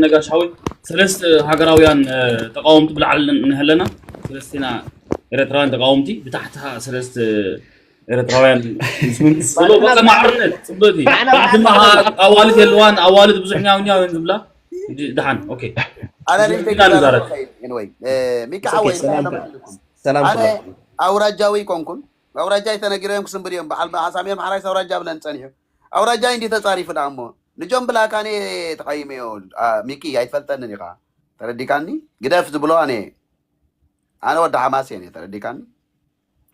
ነጋሽ ሓወይ፣ ሰለስተ ሃገራውያን ተቃወምቲ ብላዕሊ እንሀለና፣ ሰለስቴና ኤርትራውያን ተቃወምቲ፣ ብታሕትኻ ሰለስተ ኤርትራውያን ምስ መንግስቲ ዝበሎ በቃ ማዕርነት ጽብቅቲ። ኣዋልድ የለዋን፣ ኣዋልድ ብዙሕ ኛው ኛው እየን ዝብላ። ድሓን ኦኬ። ኣነ ንእሽተይ ክዛረብ። ሚካ ሓወይ፣ ሰላም። ኣውራጃዊ ኮንኩን ኣውራጃ ኣይተነጊረዮም ክስንብር እዮም። በዓል ሓሳሜር ማሕራይስ ኣውራጃ ብለን ጸኒሑ ኣውራጃ እንዲ ተጻሪፉ ደኣ እሞ ንጆን ብላክ ኣነ ተቃይመዮ። ሚኪ ኣይትፈልጠንን ኢኻ፣ ተረዲካኒ? ግደፍ ዝብሎ ኣነ ኣነ ወዲ ሓማሴን እየ፣ ተረዲካኒ?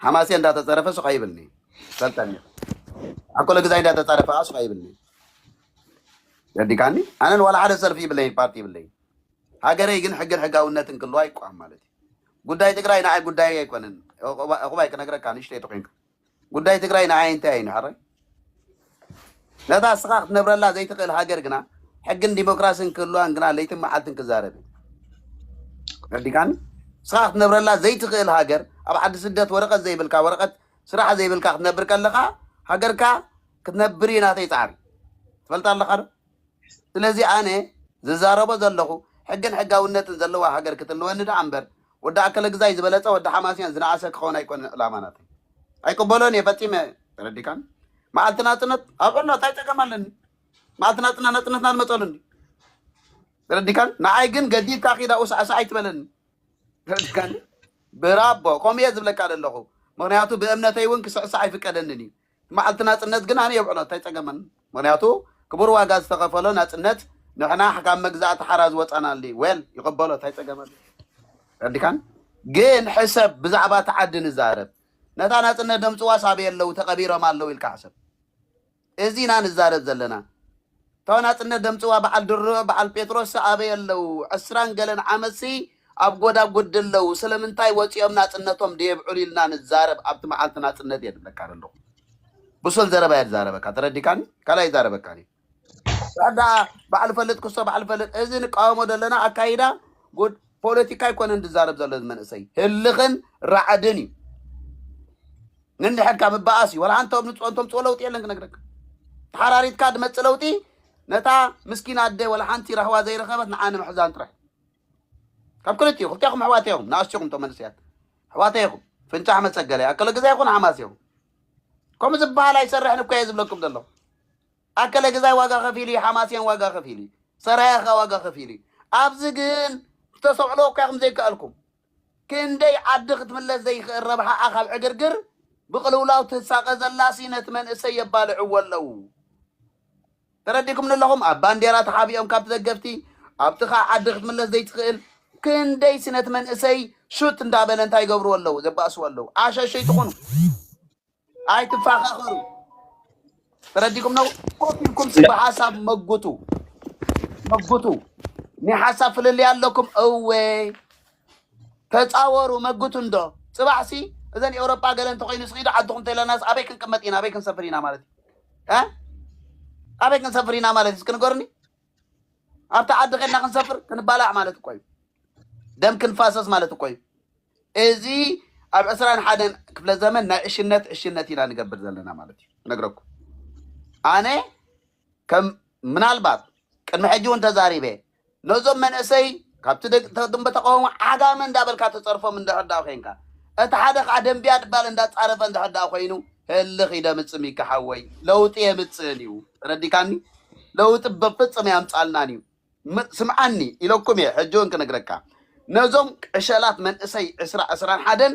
ሓማሴን እንዳተጸረፈ ሱቕ ኣይብልኒ፣ ይፈልጠኒ። ኣኮለ ግዛይ እንዳተጸረፈ ሱቕ ኣይብልኒ፣ ተረዲካኒ? ኣነን ዋላ ሓደ ሰልፊ ይብለይ፣ ፓርቲ ይብለይ። ሃገረይ ግን ሕግን ሕጋውነትን ክልዋ ይቋም ማለት እዩ። ጉዳይ ትግራይ ንዓይ ጉዳይ ኣይኮነን። ዕቑባይ ክነግረካ ንእሽተይ ተኮይንካ፣ ጉዳይ ትግራይ ንዓይ እንታይ እዩ ንሕረይ? ነታ እስኻ ክትነብረላ ዘይትኽእል ሃገር ግና ሕግን ዲሞክራሲን ክህልዋን ግና ለይትን መዓልትን ክዛረብ እዩ። ረዲካኒ? እስኻ ክትነብረላ ዘይትኽእል ሃገር፣ ኣብ ዓዲ ስደት ወረቐት ዘይብልካ፣ ወረቐት ስራሕ ዘይብልካ ክትነብር ከለኻ ሃገርካ ክትነብር እዩ ናተይ ጻዕሪ። ትፈልጣ ኣለኻ ዶ? ስለዚ ኣነ ዝዛረቦ ዘለኹ ሕግን ሕጋውነትን ዘለዋ ሃገር ክትልወኒ ደኣ እምበር ወዲ ኣከለ ግዛይ ዝበለጸ ወዲ ሓማስያን ዝነኣሰ ክኸውን ኣይኮነ ዕላማ ናተይ። ኣይቅበሎን እየ ፈጺመ። ተረዲካን? መዓልቲ ናጽነት ኣብ ዕሎ እንታይ ጸገም ኣለኒ? መዓልቲ ናጽነት ናጽነትና ንመጸሉ እንዲ ተረዲካን? ንዓይ ግን ገዲድካ ኪዳ ውሳዕሳዕ ኣይትበለኒ። ተረዲካን? ብራቦ ከምኡ እየ ዝብለካ ዘለኹ። ምክንያቱ ብእምነተይ እውን ክስዕሳዕ ኣይፍቀደንን እዩ። መዓልቲ ናጽነት ግን ኣነ የብዕሎ እንታይ ጸገመን? ምክንያቱ ክቡር ዋጋ ዝተኸፈሎ ናጽነት ንሕና ካብ መግዛእቲ ሓራ ዝወጻናሉ ወል ይቕበሎ እንታይ ጸገመን? ረዲካን ግን ሕሰብ ብዛዕባ እቲ ዓዲ ንዛረብ። ነታ ናጽነት ደምጽዋ ሳበይ ኣለዉ ተቐቢሮም ኣለዉ ኢልካ ሕሰብ። እዚ ኢና ንዛረብ ዘለና። እታ ናጽነት ደምጽዋ በዓል ድሮ በዓል ጴጥሮስ ኣበይ ኣለዉ? ዕስራን ገለን ዓመትሲ ኣብ ጎዳጉዲ ኣለዉ። ስለምንታይ ወጺኦም ናጽነቶም ደየብዕሉ ኢልና ንዛረብ ኣብቲ መዓልቲ ናጽነት እየ ዝብለካ ዘለኹ። ብሱል ዘረባ እየ ዝዛረበካ። ተረዲካኒ? ካልኣይ ይዛረበካ እኔ። ዳ በዓል ፈልጥ ክሶ በዓል ፈልጥ እዚ ንቃወሞ ዘለና ኣካይዳ ጉድ ፖለቲካ ኣይኮነን ዝዛረብ ዘሎ እዚ መንእሰይ። ህልኽን ራዕድን እዩ። ንንድሕርካ ምባኣስ እዩ። ወላ ሓንቲ ንፅኦ እንተምፅኦ ለውጢ የለን ክነግረካ። ተሓራሪትካ ድመፅእ ለውጢ ነታ ምስኪን ኣደ ወላ ሓንቲ ራህዋ ዘይረኸበት ንዓ ንምሕዛን ጥራሕ። ካብ ክልቲኡ ክልቲኹም ኣሕዋት ኢኹም፣ ንኣስቲኹም እቶም መንእሰያት ኣሕዋት ኢኹም። ፍንጫሕ መፀገለ ኣከለ ግዛ ይኹን ሓማስ ኢኹም። ከምኡ ዝበሃል ኣይሰርሕን እኮ እየ ዝብለኩም ዘለኹ። ኣከለ ግዛይ ዋጋ ከፊሉ እዩ፣ ሓማስያን ዋጋ ከፊሉ እዩ፣ ሰራየ ኸ ዋጋ ከፊሉ እዩ። ኣብዚ ግን ዝተሰብዕሎ እኳ ኢኹም ዘይከኣልኩም። ክንደይ ዓዲ ክትምለስ ዘይኽእል ረብሓኣ ካብ ዕግርግር ብቕልውላው ትሳቐ ዘላሲ ነቲ መንእሰይ የባልዕዎ ኣለዉ። ተረዲኩም ኣለኹም? ኣብ ባንዴራ ተሓቢኦም ካብቲ ደገፍቲ ኣብቲ ኸዓ ዓዲ ክትምለስ ዘይትኽእል ክንደይሲ ነቲ መንእሰይ ሹት እንዳበለ እንታይ ይገብርዎ ኣለዉ? ዘባእስዎ ኣለዉ። ኣሸሸይ ትኹኑ። ኣይትፋኻኸሩ። ተረዲኩም ነው? ኮፍ ኢልኩም ሲ ብሓሳብ መጉቱ። መጉቱ። ናይ ሓሳብ ፍልልይ ኣለኩም? እወ። ተጻወሩ፣ መጉቱ እንዶ። ጽባሕሲ እዘን ኤውሮጳ ገለ እንተኾይኑ ስኺዱ ዓድኹም ተይለናስ ኣበይ ክንቅመጥ ኢና? ኣበይ ክንሰፍር ኢና ማለት እዩ? እ? ኣበይ ክንሰፍር ኢና ማለት እዩ? እስኪ ንገሩኒ። ኣብቲ ዓዲ ኸድና ክንሰፍር ክንባላዕ ማለት እኮ እዩ። ደም ክንፋሰስ ማለት እኮ እዩ። እዚ ኣብ ዕስራን ሓደን ክፍለ ዘመን ናይ ዕሽነት ዕሽነት ኢና ንገብር ዘለና ማለት እዩ። እነግረኩም። ኣነ ከም ምናልባት ቅድሚ ሕጂ እውን ተዛሪበ ነዞም መንእሰይ ካብቲ ደቂ ተድንበ ተቃውሞ ዓጋመ እንዳበልካ ተጸርፎም እንድሕር ደኣ ኮይንካ እቲ ሓደ ከዓ ደንብያ ድባል እንዳጻረፈ እንድሕር ደኣ ኮይኑ ህልኽ ይደምጽም ይከሓወይ ለውጢ የምጽእን እዩ። ተረዲካኒ? ለውጢ በፍጽም ያምጻልናን እዩ። ም- ስምዓኒ ኢለኩም እየ ሕጂ እውን ክነግረካ ነዞም ዕሸላት መንእሰይ ዕስራ ዕስራን ሓደን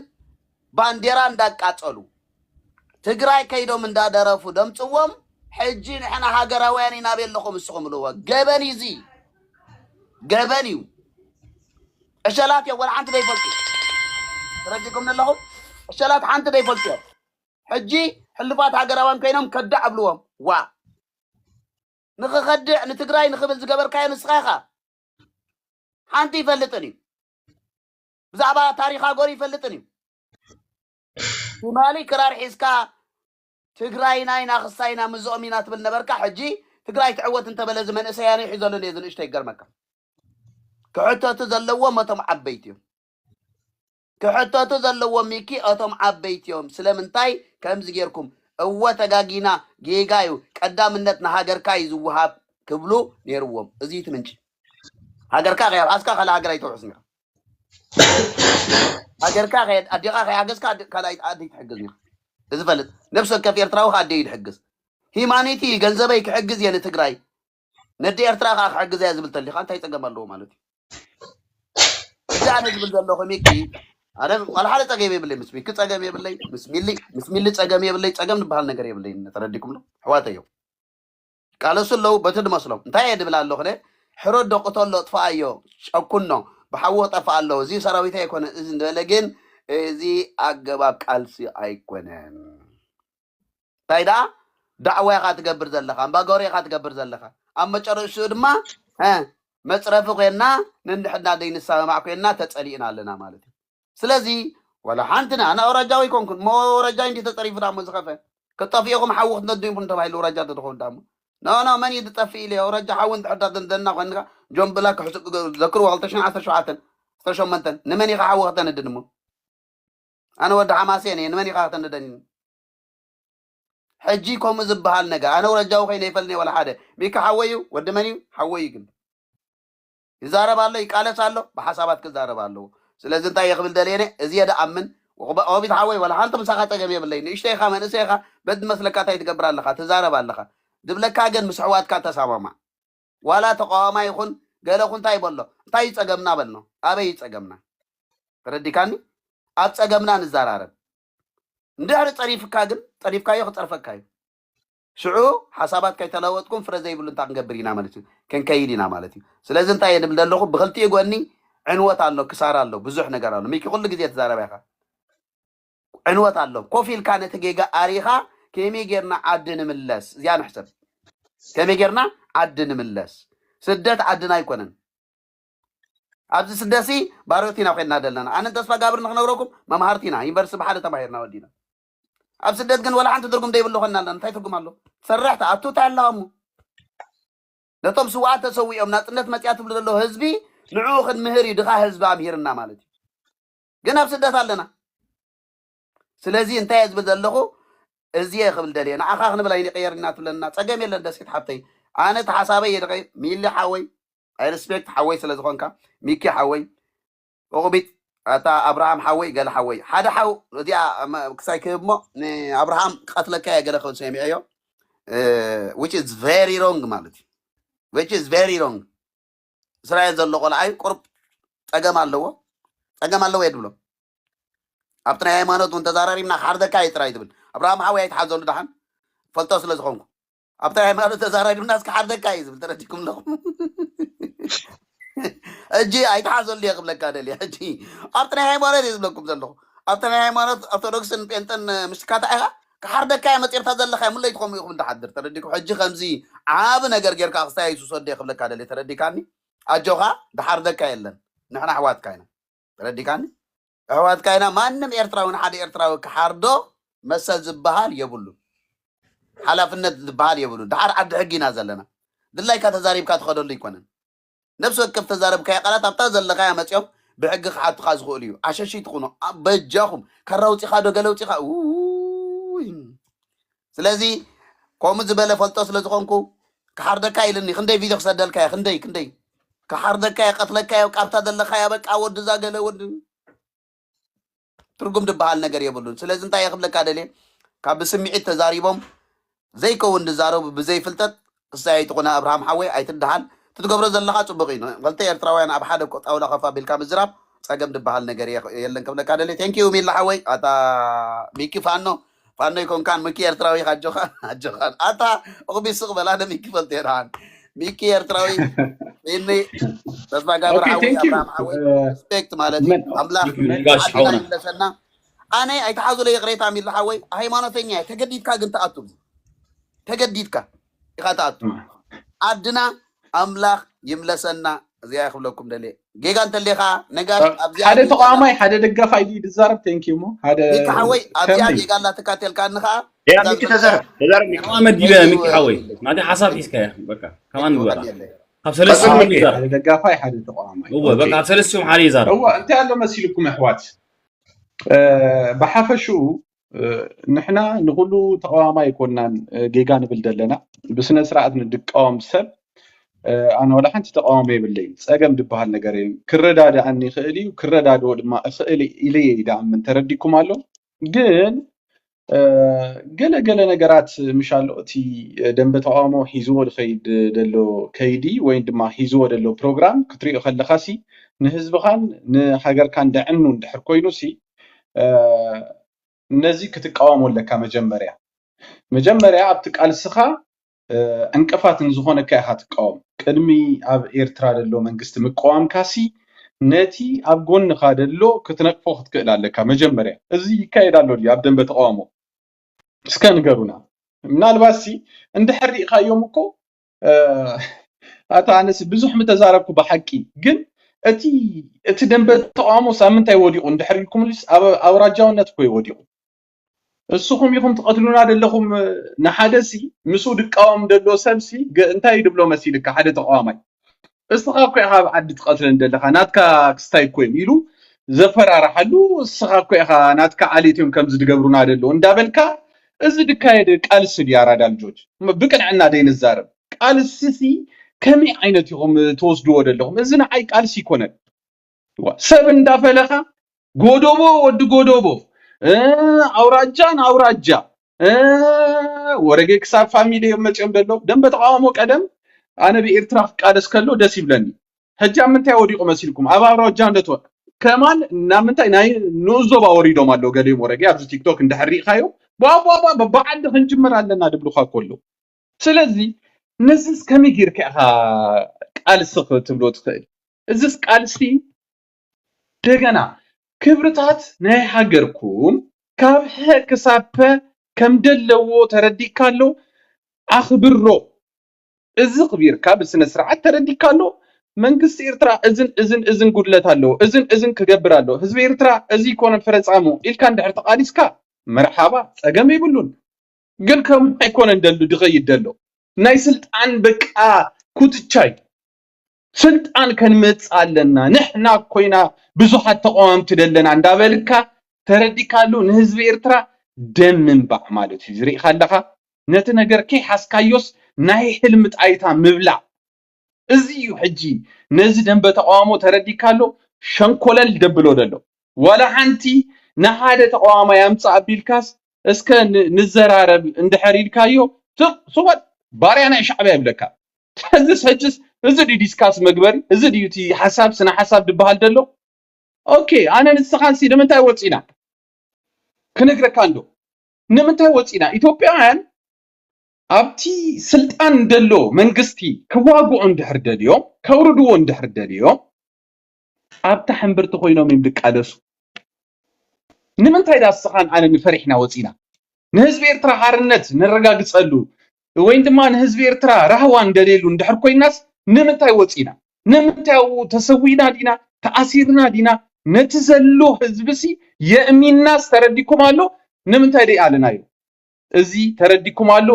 ባንዴራ እንዳቃጸሉ ትግራይ ከይዶም እንዳደረፉ ደምፅዎም ሕጂ ንሕና ሃገራውያን ኢና ቤለኹም እስኹም ብልዎ ገበን እዩ እዚ ገበን እዩ ዕሸላት እዮም ወላ ሓንቲ ዘይፈልጡ ተረዲኩም ኣለኹም ዕሸላት ሓንቲ ዘይፈልጡ እዮም ሕጂ ሕልፋት ሃገራውያን ኮይኖም ከዳዕ ኣብልዎም ዋ ንኽኸድዕ ንትግራይ ንኽብል ዝገበርካዮ ንስኻ ኢኻ ሓንቲ ይፈልጥን እዩ ብዛዕባ ታሪክ ሃገሩ ይፈልጥን እዩ ትማሊ ክራር ሒዝካ ትግራይና ኢና ክሳይና ምዝኦም ኢና ትብል ነበርካ ሕጂ ትግራይ ትዕወት እንተበለ እዚ መንእሰያነ ሒዘሉ ነዚ ንእሽቶ ይገርመካ ክሕተቱ ዘለዎም እቶም ዓበይቲ እዮም ክሕተቱ ዘለዎም ሚኪ እቶም ዓበይቲ እዮም ስለምንታይ ከምዚ ጌርኩም እወ ተጋጊና ጌጋ እዩ ቀዳምነት ንሃገርካ እዩ ዝወሃብ ክብሉ ነይርዎም እዚ እቲ ምንጪ ሃገርካ ከይሓዝካ ካልእ ሃገር ኣይተውሕስን ኢኻ። ሃገርካ ከየድ ኣዴኻ ከይሓገዝካ ኣደ- ካልኣይ ኣደ ኣይትሕግዝን ኢኻ። እዚ ፈልጥ። ነብሲ ወከፍ ኤርትራዊ ከኣ ኣደ እዩ ዝሕግዝ። ሂማኒቲ ገንዘበይ ክሕግዝ እየ ንትግራይ፣ ነዲ ኤርትራ ከኣ ክሕግዝ እየ ዝብል ተሊኻ እንታይ ጸገም ኣለዎ ማለት እዩ? እዚ ኣነ ዝብል ዘለኹ ሚኪ ኣነ ዋላ ሓደ ጸገም የብለይ፣ ምስ ሚኪ ጸገም የብለይ፣ ምስ ሚሊ ምስ ሚሊ ጸገም የብለይ። ጸገም ዝበሃል ነገር የብለይ። ተረዲኩም ዶ ኣሕዋተዮ? ቃለሱ ኣለዉ በቲ ድመስሎም እንታይ እየ ድብል ኣለኹ ነ? ሕረዶ ቅተሎ ጥፍኣዮ ጨኩኖ ብሓዊ ክጠፍእ ኣለዎ። እዚ ሰራዊት ኣይኮነ እዚ ዝበለ ግን እዚ ኣገባብ ቃልሲ ኣይኮነን። እንታይ ደኣ ዳዕዋ ኢኻ ትገብር ዘለኻ፣ ኣምባገወር ኢኻ ትገብር ዘለኻ። ኣብ መጨረሽኡ ድማ እ መፅረፊ ኮይና ነንሕድና ዘይንሰማማዕ ኮይና ተፀሊእና ኣለና ማለት እዩ። ስለዚ ዋላ ሓንቲ ና ኣነ ኣውራጃዊ ኣይኮንኩን ሞ ኣውራጃዊ እንዲ ተፀሪፉ ዳሞ ዝኸፈ ክጠፊእኹም ሓዊ ክትነዱ ኢኹም ተባሂሉ ኣውራጃ ተድኾኑ ዳሞ ኖ ኖ መን እዩ ዝጠፍእ ኢለ ኣውራጃ ሓዊ እንድሕዳ ደንደና ኮንካ ጆን ብላክ ዘክርዎ ክልተ ሽሕን ዓሰርተ ሸውዓተን ዓሰርተ ሸሞንተን ንመን ኢኻ ሓዊ ከተንድን እሞ ኣነ ወዲ ሓማሴን እየ ንመን ኢኻ ከተንድደኒ ሕጂ ከምኡ ዝበሃል ነገር ኣነ ወረጃዊ ኮይነ ይፈልኒ ወላ ሓደ ሚኪ ሓወይ እዩ ወዲ መን እዩ ሓወይ እዩ ግን ይዛረብ ኣሎ ይቃለስ ኣሎ ብሓሳባት ክዛረብ ኣለዎ ስለዚ እንታይ እየ ክብል ደልየነ እዚ እየ ደኣምን ኦቢት ሓወይ ወላ ሓንቲ ምሳኻ ፀገም የብለይ ንእሽተይ ኢኻ መንእሰይ ኢኻ በዚ መስለካ እንታይ ትገብር ኣለኻ ትዛረብ ኣለኻ ዝብለካ ግን ምስ ኣሕዋትካ ተሳማማዕ ዋላ ተቃዋማይ ይኹን ገለ ኩን እንታይ ይበሎ እንታይ እዩ ፀገምና በልኖ ኣበይ እዩ ፀገምና ተረዲካኒ ኣብ ፀገምና ንዘራረብ እንድሕሪ ፀሪፍካ ግን ፀሪፍካዮ ክፀርፈካ እዩ ሽዑ ሓሳባት ከይተለወጥኩም ፍረ ዘይብሉ እንታይ ክንገብር ኢና ማለት እዩ ክንከይድ ኢና ማለት እዩ ስለዚ እንታይ እየ ድብል ዘለኹ ብክልቲኡ ጎኒ ዕንወት ኣሎ ክሳራ ኣሎ ብዙሕ ነገር ኣሎ ሚኪ ኩሉ ግዜ ትዛረባ ኢኻ ዕንወት ኣሎ ኮፍ ኢልካ ነቲ ጌጋ ኣሪኻ ከመይ ጌርና ዓዲ ንምለስ እዚኣ ንሕሰብ ከመይ ጌርና ዓዲ ንምለስ ስደት ዓድና ኣይኮነን ኣብዚ ስደሲ ባሮት ኢና ኮይና ዘለና ኣነን ተስፋ ጋብር ንክነግረኩም መምሃርቲ ኢና ዩኒቨርሲቲ ብሓደ ተማሂርና ወዲና ኣብ ስደት ግን ወላ ሓንቲ ትርጉም ዘይብሉ ኮይና ኣለና እንታይ ትርጉም ኣሎ ትሰርሕ ትኣቱ እንታይ ኣለዋ እሞ ነቶም ስውኣት ተሰዊኦም ናፅነት መፅያ ትብሉ ዘለዉ ህዝቢ ንዕኡ ክንምህር እዩ ድኻ ህዝቢ ኣምሂርና ማለት እዩ ግን ኣብ ስደት ኣለና ስለዚ እንታይ እየ ዝብል ዘለኹ እዚ እየ ክብል ደልየ ንዓኻ ክንብል ኣይንቀየር ኢና ትብለና ፀገም የለን ደሴት ሓብተይ ኣነ እቲ ሓሳበይ እየ ደቀ ሚሊ ሓወይ ኣይ ሪስፔክት ሓወይ ስለ ዝኾንካ ሚኪ ሓወይ ኦቕቢት ኣታ ኣብርሃም ሓወይ ገለ ሓወይ ሓደ ሓው እዚኣ ክሳይ ክህብ ሞ ንኣብርሃም ክቐትለካ እየ ገለ ክብል ሰሚዐዮ which is very wrong ማለት እዩ which is very wrong እስራኤል ዘሎ ቆልዓ እዩ ቁርብ ፀገም ኣለዎ ፀገም ኣለዎ እየ ድብሎ ኣብቲ ናይ ሃይማኖት እውን ተዛራሪብና ክሓርደካ እዩ ጥራይ ትብል ኣብርሃም ሓወይ ኣይትሓዘሉ ደሓን ፈልጦ ስለ ዝኾንኩ ኣብቲ ናይ ሃይማኖት ተዛራሪብና እስኪ ሓርደካ እዩ ዝብል ተረዲኩም ኣለኹም ሕጂ ኣይትሓዘሉ እየ ክብለካ ደልየ ሕጂ ኣብቲ ናይ ሃይማኖት እየ ዝብለኩም ዘለኹ ኣብቲ ናይ ሃይማኖት ኦርቶዶክስን ጴንጠን ምሽካታ ኢኻ ክሓርደካ እየ መፂርታ ዘለካ እየ ሙለይ ትኾኑ ኢኹም እንዳሓድር ተረዲኩም ሕጂ ከምዚ ዓብ ነገር ጌርካ ክስታይ የሱስ ወደ ክብለካ ደልየ ተረዲካኒ ኣጆኻ ድሓርደካ የለን ንሕና ኣሕዋትካ ኢና ተረዲካኒ ኣሕዋትካ ኢና ማንም ኤርትራዊ ንሓደ ኤርትራዊ ክሓርዶ መሰል ዝበሃል የብሉ ሓላፍነት ዝበሃል የብሉ ድሓር ዓዲ ሕጊ ኢና ዘለና ድላይካ ተዛሪብካ ትኸደሉ ይኮነን ነብሲ ወከፍ ተዛረብካዮ ቃላት ኣብታ ዘለካያ መፅኦም ብሕጊ ክሓቱካ ዝኽእሉ እዩ ኣሸሺ ትኹኑ በጃኹም ካራ ውፂኻ ዶ ገለ ውፂኻ ስለዚ ከምኡ ዝበለ ፈልጦ ስለ ዝኾንኩ ክሓርደካ ኢልኒ ክንደይ ቪድዮ ክሰደልካዮ ክንደይ ክንደይ ክሓርደካዮ ቀትለካዮ ካብታ ዘለካያ በቃ ወዲ እዛ ገለ ወዲ ትርጉም ዝበሃል ነገር የብሉን ስለዚ እንታይ እየ ክብለካ ደልየ ካብ ብስምዒት ተዛሪቦም ዘይከውን ዝዛረቡ ብዘይ ፍልጠት ክሳይ ኣይትኾነ ኣብርሃም ሓወይ ኣይትደሃል ትትገብሮ ዘለኻ ፅቡቅ እዩ ክልተ ኤርትራውያን ኣብ ሓደ ጣውላ ከፍ ኣቢልካ ምዝራብ ፀገም ዝበሃል ነገር የለን ክብለካ ደልየ thank you ሚላ ሓወይ ኣታ ሚኪ ፋኖ ፋኖ ይኮንካን ምኪ ኤርትራዊ ኣጆኻን ኣጆኻን ኣታ ኦቢ ስቕ በላ ነሚኪ ፈልጥ የድሓን ሚኪ ኤርትራዊ ኒ ተስፋ ጋብር ሓዊ ኣብርሃም ሓዊ ሪስፔክት ማለት እዩ ኣምላኽ ዓድና ይመለሰና ኣነ ኣይተሓዙለ ይቕሬታ ሚላ ሓወይ ሃይማኖተኛ ተገዲድካ ግን ተኣቱ ተገዲድካ ኢኻ ተኣቱ ዓድና ኣምላኽ ይምለሰና እዚኣ ክብለኩም ደልየ ጌጋ እንተሌኻ ነጋሽ ኣብዚኣ ሓደ ተቋማይ ሓደ ደጋፋይ ድዩ ዝዛረብ ቴንኪ ሞ ሓደ ሚኪ ሓወይ ኣብዚኣ ጌጋ እናተካተልካኒ ከዓ ያ ሚኪ ተዛረብ ተዛረብ ሚኪ መዲበ ሚኪ ሓወይ ናቲ ሓሳብ ሒዝካ በቃ ከማን ግበራ ካብ ሰለስቲኦም ሓደ ይዛረብ ሓደ ደጋፋይ ሓደ ተቋማይ እወ በቃ ካብ ሰለስቲኦም ሓደ ይዛረብ እወ እንታይ ኣሎ መሲልኩም ኣሕዋት ብሓፈሽኡ ንሕና ንኩሉ ተቃዋማይ ኣይኮናን ጌጋ ንብል ዘለና ብስነ ስርዓት ንድቃወም ሰብ ኣነ ዋላ ሓንቲ ተቃውሞ የብለይን። ጸገም ዝበሃል ነገር የለን። ክረዳድኣኒ ይኽእል እዩ፣ ክረዳድኦ ድማ እኽእል ኢለ እየ ይደኣምን። ተረዲኩም ኣሎ። ግን ገለ ገለ ነገራት ምሽ ኣሎ። እቲ ደንበ ተቃውሞ ሒዝዎ ዝኸይድ ዘሎ ከይዲ ወይ ድማ ሒዝዎ ዘሎ ፕሮግራም ክትሪኦ ከለኻሲ ንህዝብኻን ንሃገርካን ደዕኑ እንድሕር ኮይኑሲ ነዚ ክትቃወሞ ኣለካ። መጀመርያ መጀመርያ ኣብቲ ቃልስኻ ዕንቅፋት ንዝኾነካ ኢኻ ትቃወም። ቅድሚ ኣብ ኤርትራ ዘሎ መንግስቲ ምቅዋምካሲ ነቲ ኣብ ጎንኻ ዘሎ ክትነቅፎ ክትክእል ኣለካ። መጀመርያ እዚ ይካየድ ኣሎ ድዩ ኣብ ደንበ ተቃውሞ? እስከ ንገሩና። ምናልባት ሲ እንድሕር ሪእኻዮም እኮ ኣታ ኣነስ ብዙሕ ምተዛረብኩ ብሓቂ። ግን እቲ እቲ ደንበ ተቃውሞ ሳምንታይ ወዲቑ እንድሕር ኢልኩምልስ ኣብ ኣውራጃውነት እኮ እዩ ወዲቑ። እስኹም ኢኹም ትቐትሉና ዘለኹም። ንሓደ ሲ ምስኡ ድቃወም ዘሎ ሰብ ሲ እንታይ ድብሎ መሲልካ ሓደ ተቃዋማይ? እስኻ እኮ ኢኻ ኣብ ዓዲ ትቐትለን ዘለኻ፣ ናትካ ክስታይ እኮ እዮም ኢሉ ዘፈራርሓሉ። እስኻ እኮ ኢኻ ናትካ ዓሌት እዮም ከምዚ ድገብሩና ዘለዉ እንዳበልካ፣ እዚ ድካየድ ቃልሲ ድዩ ኣራዳ ልጆች? ብቅንዕና ደይ ንዛረብ። ቃልሲ ሲ ከመይ ዓይነት ኢኹም ትወስድዎ ዘለኹም? እዚ ንዓይ ቃልሲ ይኮነን። ሰብ እንዳፈለኻ ጎዶቦ ወዲ ጎዶቦ፣ ኣውራጃ ንኣውራጃ፣ ወረጌ ክሳብ ፋሚሊ እዮም መፂኦም ዘለዉ። ደንበ ተቃውሞ ቀደም ኣነ ብኤርትራ ክቃለስ ከሎ ደስ ይብለኒ። ሕጂ ኣብ ምንታይ ወዲቑ መሲልኩም? ኣብ ኣውራጃ እንደት ከማን ናብ ምንታይ ናይ ንኡስ ዞባ ወሪዶም ኣለዉ። ገሊኦም ወረጌ ኣብዚ ቲክቶክ እንድሕር ሪኢኻዮ ቧቧ በዓዲ ክንጅምር ኣለና ድብሉኻ ከሎ። ስለዚ ነዚስ ከመይ ጌርካ ኢኻ ቃልሲ ክትብሎ ትኽእል? እዚስ ቃልሲ ደገና ክብርታት ናይ ሃገርኩም ካብ ሀ ክሳብ ፐ ከም ደለዎ ተረዲእካ ኣሎ ኣኽብሮ። እዚ ክቢርካ ብስነ ስርዓት ተረዲእካ ኣሎ። መንግስቲ ኤርትራ እዝን እዝን እዝን ጉድለት ኣለዎ፣ እዝን እዝን ክገብር ኣለዎ፣ ህዝቢ ኤርትራ እዚ ይኮነ ፈረጻሙ ኢልካ እንድሕር ተቓሊስካ መርሓባ፣ ጸገም የብሉን። ግን ከም ኣይኮነን ደሉ ድኸይድ ደሎ ናይ ስልጣን በቃ ኩትቻይ ስልጣን ከንመጽእ ኣለና ንሕና ኮይና ብዙሓት ተቃወምቲ ደለና እንዳበልካ ተረዲካሉ ንህዝቢ ኤርትራ ደም ምንባዕ ማለት እዩ። ዝሪኢኻ ኣለኻ ነቲ ነገር ከይሓዝካዮስ ናይ ሕልሚ ጣይታ ምብላዕ። እዚ እዩ ሕጂ ነዚ ደንበ ተቃውሞ ተረዲካሉ ሸንኮለል ደብሎ ደሎ። ዋላ ሓንቲ ንሓደ ተቃዋማይ ኣምጽእ ኣቢልካስ እስከ ን- ንዘራረብ እንድሕር ኢልካዮ ስቕ ስወጥ ባርያ ናይ ሻዕብያ ይብለካ። ሕዝስ ሕጅስ እዚ ድዩ ዲስካስ መግበሪ? እዚ ድዩ እቲ ሓሳብ ስነ ሓሳብ ዝበሃል ደሎ? ኦኬ ኣነ ንስኻን ሲ ንምንታይ ወፂና ክነግረካ እንዶ ንምንታይ ወፂና ኢትዮጵያውያን ኣብቲ ስልጣን እንደሎ መንግስቲ ክዋግኦ እንድሕር ደልዮም ከውርድዎ እንድሕር ደልዮም ኣብታ ሕምብርቲ ኮይኖም እዮም ዝቃለሱ። ንምንታይ ዳ ስኻን ኣነ ንፈሪሕና ወፂና ንህዝቢ ኤርትራ ሓርነት ነረጋግፀሉ ወይም ድማ ንህዝቢ ኤርትራ ራህዋ እንደልየሉ እንድሕር ኮይናስ ንምንታይ ወፂና? ንምንታይ ኣብኡ ተሰዊእና ዲና ተኣሲርና ዲና? ነቲ ዘሎ ህዝብሲ የእሚንናስ ተረዲኩም ኣሎ? ንምንታይ ደይ ኣለናዮ? እዚ ተረዲኩም ኣሎ?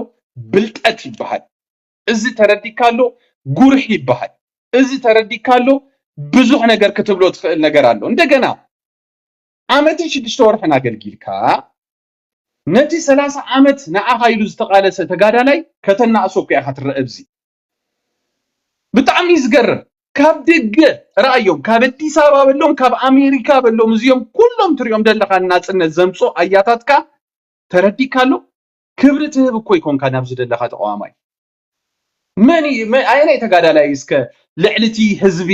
ብልጠት ይበሃል። እዚ ተረዲካ ኣሎ? ጉርሒ ይበሃል። እዚ ተረዲካ ኣሎ? ብዙሕ ነገር ክትብሎ ትኽእል ነገር ኣሎ። እንደገና ዓመትን ሽዱሽተ ወርሕን ኣገልጊልካ ነቲ ሰላሳ ዓመት ንዓኻ ኢሉ ዝተቓለሰ ተጋዳላይ ከተናእሶ እኮ ኢኻ ትረአ ኣብዚ። ብጣዕሚ እዩ ዝገርም። ካብ ደገ ረኣዮም፣ ካብ ኣዲስ ኣበባ በሎም፣ ካብ ኣሜሪካ በሎም፣ እዚኦም ኩሎም ትሪኦም ዘለኻ ናፅነት ዘምፅኦ ኣያታትካ ተረዲካ ኣሎ። ክብሪ ትህብ እኮ ይኮንካ ናብዚ ዘለኻ ተቃዋማይ። መን እዩ መ- ኣየናይ ተጋዳላይ እስከ ልዕሊ እቲ ህዝቢ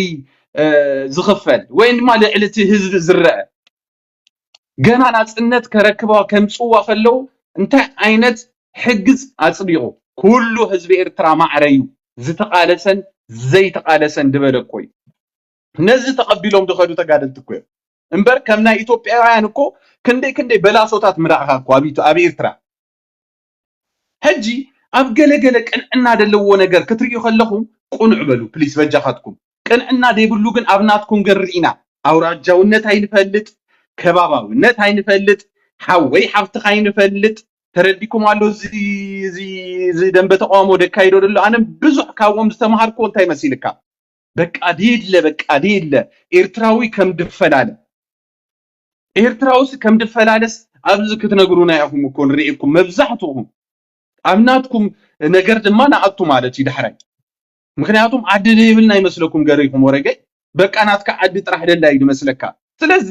እ፣ ዝኽፈል ወይም ድማ ልዕሊ እቲ ህዝቢ ዝረአ ገና ናፅነት ከረክባ ከምፅዋ ከለዉ እንታይ ዓይነት ሕግዝ ኣፅዲቑ? ኩሉ ህዝቢ ኤርትራ ማዕረ እዩ ዝተቓለሰን ዘይተቓለሰን ዝበለ እኮ እዩ። ነዚ ተቐቢሎም ዝኸዱ ተጋደልቲ እኮ እዮም። እምበር ከም ናይ ኢትዮጵያውያን እኮ ክንደይ ክንደይ በላሶታት ምረእኻ እኮ ኣብ ኢትዮ- ኣብ ኤርትራ። ሕጂ ኣብ ገለገለ ቅንዕና ዘለዎ ነገር ክትርእዩ ከለኹም ቁኑዕ በሉ ፕሊስ በጃኻትኩም። ቅንዕና ዘይብሉ ግን ኣብ ናትኩም ገር ርኢና። ኣውራጃውነት ኣይንፈልጥ፣ ከባባውነት ኣይንፈልጥ፣ ሓወይ ሓፍትኻ ኣይንፈልጥ። ተረዲኩም ኣሎ እዚ እዚ እዚ ደንበ ተቃውሞ ደካይዶ ደሎ ኣነ ብዙሕ ካብኦም ዝተምሃርኩዎ እንታይ መሲልካ በቃ ዲለ በቃ ዲለ ኤርትራዊ ከም ድፈላለ ኤርትራውስ ከም ድፈላለስ ኣብዚ ክትነግሩና ኢኹም እኮ ንሪኢኩም መብዛሕትኹም ኣብ ናትኩም ነገር ድማ ንኣቱ ማለት እዩ ዳሕራይ ምክንያቱም ዓዲ ዘይብልና ይመስለኩም ገሪኹም ወረገ በቃ ናትካ ዓዲ ጥራሕ ደላ እዩ ዝመስለካ። ስለዚ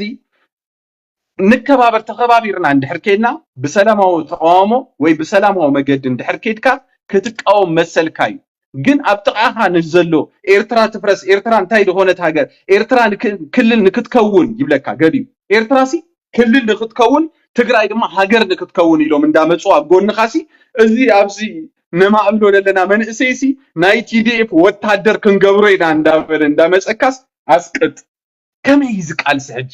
ንከባበር፣ ተኸባቢርና እንድሕር ከይድና ብሰላማዊ ተቃውሞ ወይ ብሰላማዊ መገዲ እንድሕር ከይድካ ክትቃወም መሰልካ እዩ። ግን ኣብ ጥቃኻ ንዘሎ ኤርትራ ትፍረስ፣ ኤርትራ እንታይ ዝኾነት ሃገር፣ ኤርትራ ክልል ንክትከውን ይብለካ ገሊኡ። ኤርትራ ሲ ክልል ንክትከውን፣ ትግራይ ድማ ሃገር ንክትከውን ኢሎም እንዳመፁ ኣብ ጎንኻ ሲ እዚ ኣብዚ ነማእሎ ዘለና መንእሰይ ሲ ናይ ቲ ዲ ኤፍ ወታደር ክንገብሮ ኢና እንዳበለ እንዳመፀካስ ኣስቅጥ። ከመይ እዩ ዝቃልሲ ሕጂ?